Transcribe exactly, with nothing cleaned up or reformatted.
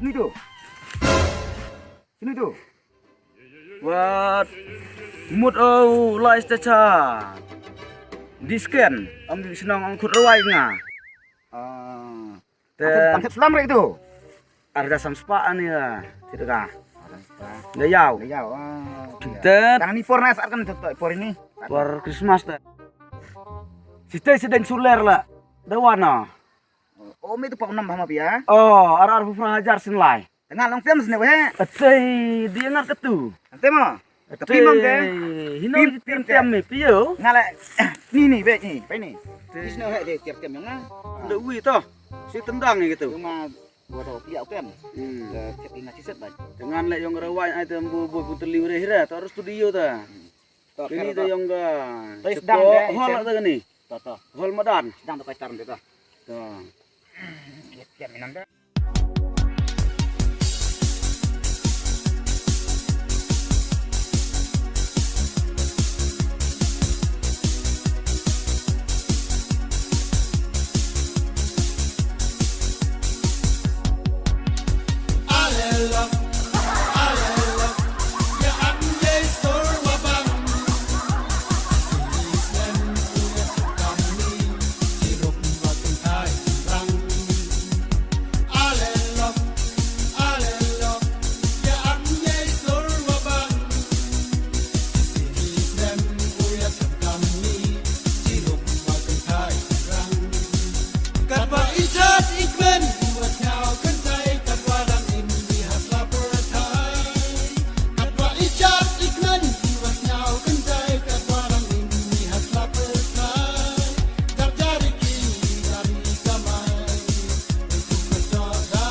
Ni tu. Sini tu. Wat mut o lai sta cha. Disken, ong di senong ong khut rwai nga. Ah. Te tang slam rek tu. Arda sam spa ani la. Tidak ka. Da yau. Da yau. Ah. Te tang ni por na sat kan tu por ini. Por Christmas te. Site sideng suler la. Da wana. Oh, mi tu pau nam hama pia. Oh, ar ar pura hajar sin lai. Tengah long tem sini weh. Atei, dia ngar ketu. Tem mo. Tapi mam te. Hino tim tem mi pio. Ngale ni ni be ni, be ni. Isno he de tiap tem yang na. Nda wi to. Si tendang ni ketu. Cuma gua tau pia tem. Hmm. Tiap ina siset bai. Dengan le yong rawai ai tem bu bu bu teliu re hira to studio ta. Ini ta yong ga. Hol ta ni. To to. Hol madan. Sedang tu kaitar de to. To. Tiap minam de.